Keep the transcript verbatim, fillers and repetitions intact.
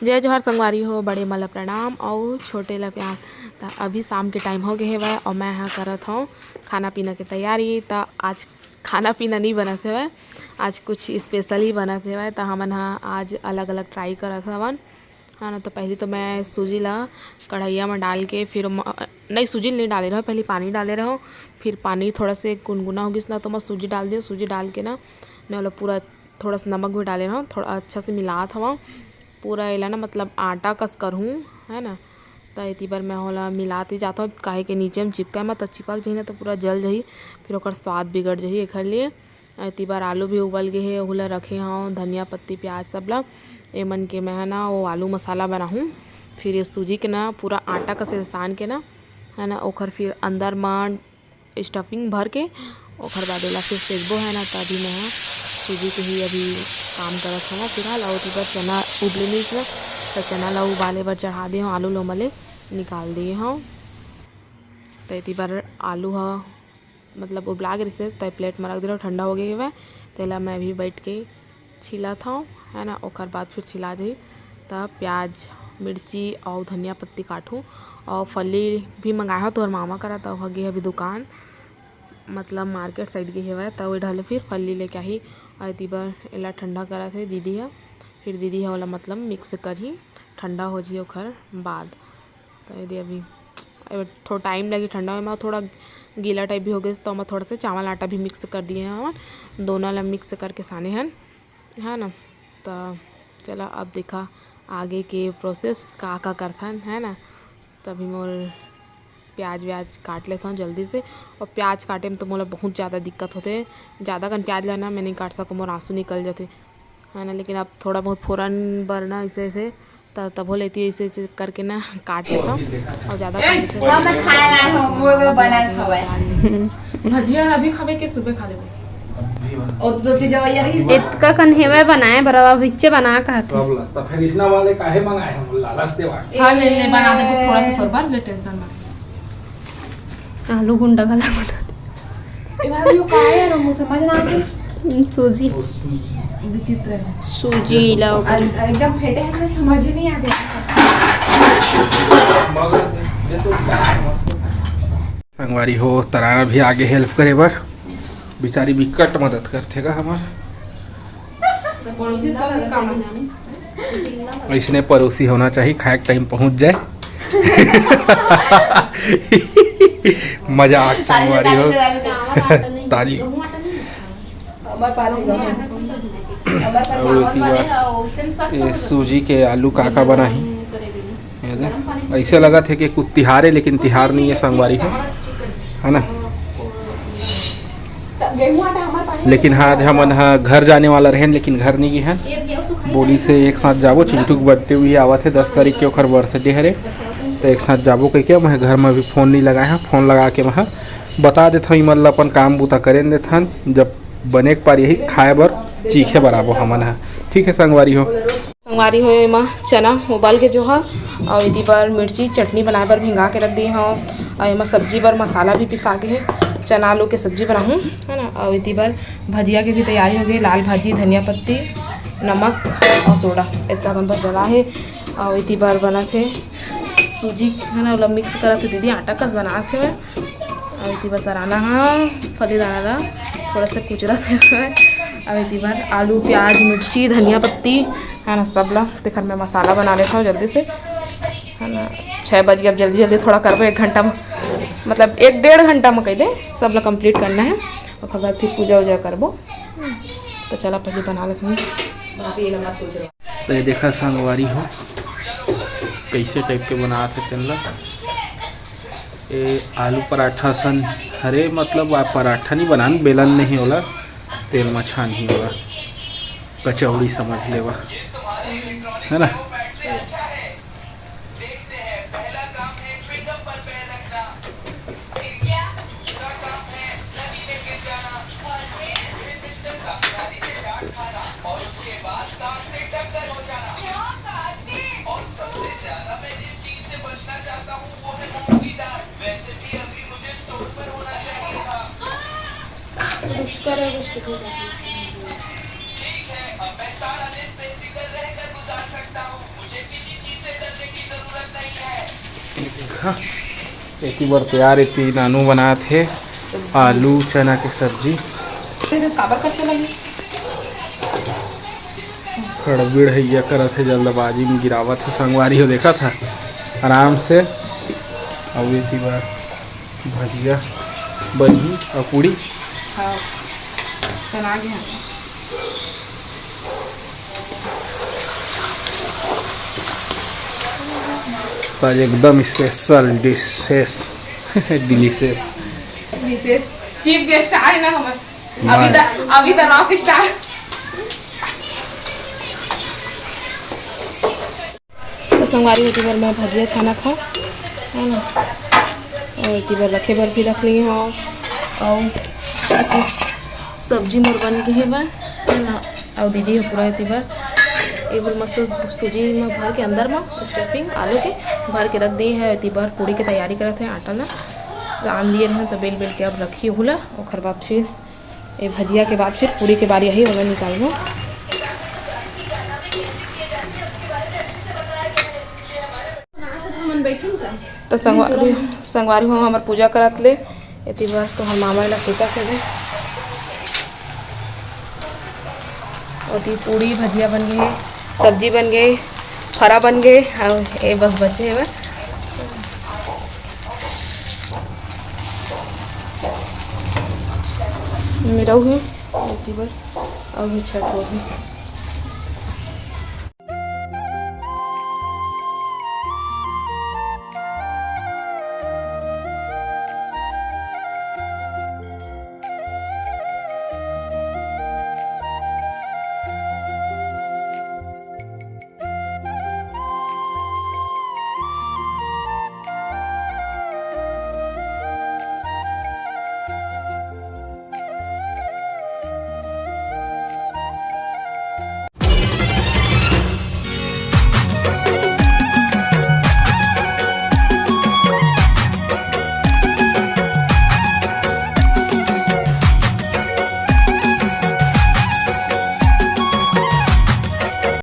जय जोहार संगवारी हो, बड़े मन ला प्रणाम अउ छोटे ला प्यार। त अभी शाम के टाइम हो गए हेवय अउ मैं ह करत हव खाना पीना के तैयारी। त आज खाना पीना नहीं बनत हेवय, आज कुछ स्पेशल ही बनत हेवय। त हमन ह आज अलग अलग ट्राई करत हवन, है ना। तो पहली तो मैं सूजी ला कढ़ैया में डाल के फिर म-, नहीं, सूजी नहीं डाले रहो, पहले पानी डाले रहो, फिर पानी थोड़ा से गुनगुना हो गिस ना तो मैं सूजी डाल दियो। सूजी डाल के ना मैं ओला पूरा थोड़ा सा नमक भी डाले रहो, थोड़ा अच्छा से मिलात हवा। पूरा एला ना मतलब आटा कस करहूँ, है ना। त एती बर मैं ओला मिलात ही जात हव, काहे के नीचे में चिपकाए मत, त चिपक जही ना तो पूरा जल जही, फिर ओकर स्वाद बिगड़ जही। एखर लिए एती बर आलू भी उबल गे हे, ओहू ला रखे हव, धनिया पत्ती, प्याज सब ला। एमन के मैं ह ना वो आलू मसाला बनाहूँ। फिर ये सूजी के ना पूरा आटा कसे सान के ना, है ना, ओखर फिर अंदर म स्टफिंग भर के ओखर बाद ओला फिर सेकबो, है ना। त अभी मैं ह सूजी के ही अभी काम करत हव फिलहाल। अउ एती बर चना उबले नइ हे, त चना ला उबाले बर चढ़ा दे हव, आलू ला ओमा ले निकाल दिए हव। त एती बर आलू ह मतलब उबला गे रिहिसे, त प्लेट म रख दे रहो, ठंडा हो गे हवय। तेला मैं अभी बैठ के छिलत हव, है ना, ओकर बाद फिर छिला जाही। त प्याज, मिर्ची अउ धनिया पत्ती काटहूँ अउ फल्ली भी मंगाए हव तोहर मामा करा, त ओह गे अभी दुकान, मतलब मार्केट साइड गे हेवय, त ओही ढाले फिर फल्ली लेके आही। अउ एती बर एला ठंडा करत हे दीदी ह, फिर दीदी ह ओला मतलब मिक्स करही, ठंडा हो जही ओखर बाद। त ये दे अभी, अभी थोड़ा टाइम लगी ठंडा होए में, थोड़ा गीला टाइप भी हो गया, तो मैं थोड़ा सा चावल आटा भी मिक्स कर दिए हवन, दोनों ला मिक्स करके साने हन, है ना। त चला अब देखा आगे के प्रोसेस का का करथन, है ना। तभी मोर प्याज व्याज काट लेथव जल्दी से, और प्याज काटे में तो मोला बहुत ज़्यादा दिक्कत होते, ज़्यादा कन प्याज लेना मैं नहीं काट सकूँ, मोर आंसू निकल जाते, है ना। लेकिन अब थोड़ा बहुत फोरन बर ना ऐसे ऐसे त-, तभो लेती ऐसे ऐसे करके ना काट लेथव, और ज़्यादा ए, काट लेथव। हम खाए ला हम, वो, वो बना हवय। भजिया अभी खाबे के सुबह खा लेबे? ओ तो तीजा भैया रही। इतका कन हेवय बनाए बर, अब हिच्चे बना कहत हे। सब ला, त फिर इसना वाले काहे मंगाए हम? लालच देवा। हाँ, ले, ले, बना दे थोड़ा सा तोर बर, ले टेंशन मत। आलू गुंडा घला बना दे। ए भाभी, वो का है यार, मुझे समझ ना आती। सूजी। विचित्र है। सूजी ला ओकर। अल-, एकदम फेटे हैं, इसमें समझ ही नहीं आती। संगवारी हो, तराना भी आगे हेल्प करे बर, बेचारी बिकट मदद करथे गा हमर। ऐसने पड़ोसी होना चाहिए, खाए के टाइम पहुंच जाए। मजाक संगवारी हो। ताली। और एती बार ये सूजी के आलू का का बनाही? ये दे। ऐसे लगत हे कि कुछ तिहार है, लेकिन तिहार नहीं है संगवारी हो, है ना। लेकिन हाँ, आज हमन ह घर जाने वाला रहेन, लेकिन घर नहीं गे हन। बोली से एक साथ जाबो, चिंटू के बर्थडे भी आवत है दस तारीख के, ओकर बर्थडे हरे, तो एक साथ जाबो कहिके। मैं घर में अभी फोन नहीं लगाए हन, फोन लगा के मैं बता देथन, इमन ला अपन काम बूता करेन देथन, जब बने के पार यही खाए बर चीखे बर आबो हमन ह। ठीक है संगवारी हो। संगवारी हो, एमा चना उबाल के जो ह, अउ एती बर मिर्ची चटनी बनाए बर भिंगा के रख दे हव, अउ एमा सब्जी बर मसाला भी पिसा के हे, चना आलू के सब्जी बनाहूँ, है ना। अउ एती बर भजिया के भी तैयारी हो गई, लाल भाजी, धनिया पत्ती, नमक अउ सोडा, इतना कन बस डला हे। अउ एती बर बनत हे सूजी, है ना, ओला मिक्स करत हे दीदी, आटा कस बनात हे। अउ एती बर तराना ह फली दाना ला थोड़ा सा कुचरत हे। अउ एती बर आलू, प्याज, मिर्ची, धनिया पत्ती, है ना, सब ला तेखर मैं मसाला बना लेथव जल्दी से, है ना। छः बज गया, अब जल्दी जल्दी थोड़ा करबो, एक घंटा में, मतलब एक डेढ़ घंटा में कह दे, सब ला कंप्लीट करना है। ओकर बाद फिर पूजा उजा करबो। तो चला पहले बना लेथन। तो ये देखा संगवारी हो, कैसे टाइप के बनात हे तेन ला। ए आलू पराठा सन हरे, मतलब आ पराठा नहीं बनान, बेलन नहीं होला, तेल म छानही होला, कचौड़ी समझ लेवा, है ना। हाँ, एती बर तैयार, एती नानू बनात हे आलू चना के सब्जी। काबर कच्चा लगी? खड़बिड़ हैया करत हे, जल्दबाजी में गिरावत हे। संगवारी हो, देखत हे आराम से। अउ एती बर भजिया बनही अउ पूड़ी। हाँ, चना के हाँ। आज एकदम special dishes, delicious। विशेष chief guest आए ना हमर, अभी वाह। द, अभी द rock star। तो संगवारी हो, एती बर मैं भजिया छानत हँव, है ना, अउ एती बर रखे बर भी रख ली हँव, अउ सब्जी मोर बन गे हे बा, है ना, अउ दीदी ह पूरा एती बर ये बर मस्त सूजी म भर के अंदर म stuffing आलू के भर के रख दिए हे। एती बर पूड़ी के तैयारी करत हे, आटा ला सान दिए रहेन, तो बेल बेल के अब रखी हूँ ला, ओखर बाद फिर ये भजिया के बाद फिर पूड़ी के बारी आही, ओला निकालबो। तो संगवारी, संगवारी हो हमर पूजा करत ले, एती बर तो हम मामा ला सुता से दे। ओती पूड़ी भजिया बन गे हे, सब्जी बन गे, फरा बन गे, अउ ये बस बचे हे बस। मेरा हे, एती बर, अउ ये छठ हो गई।